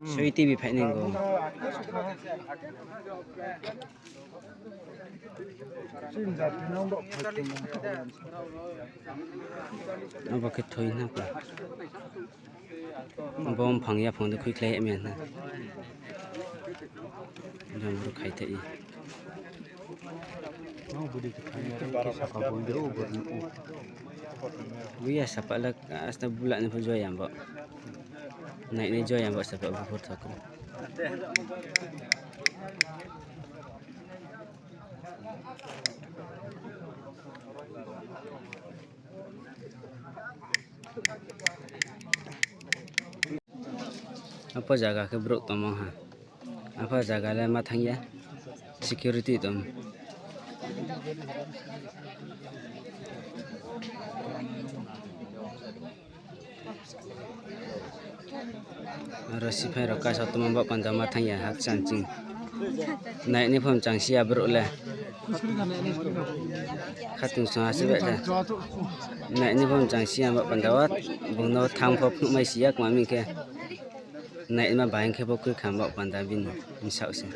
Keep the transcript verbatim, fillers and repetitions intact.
Soi T V phaih nai go. Abo khe thoi na khe. Bo mphang yaphang de khuikhlai mya na. Jang bru khai thai. Buya sapa le asta bula ni pho joya bo. Nai ni joya bo sapa bu phor thok. Apo zaga khe brouh tongmo ha. Apo zaga le ma thanng ya. Security tong. Aro siphai rao kasa tongma baoh panda ma thanng ya, hakchang ching. Nai ni pho mchang si ya brouh le. Khatung song ha se bai le. Nai ni pho mchang si ya baoh panda wo, bung no thanng pho phnuhmai si ya kma mi khe. Nai ma bai khe bo khui kham baoh panda bini bsaoh se.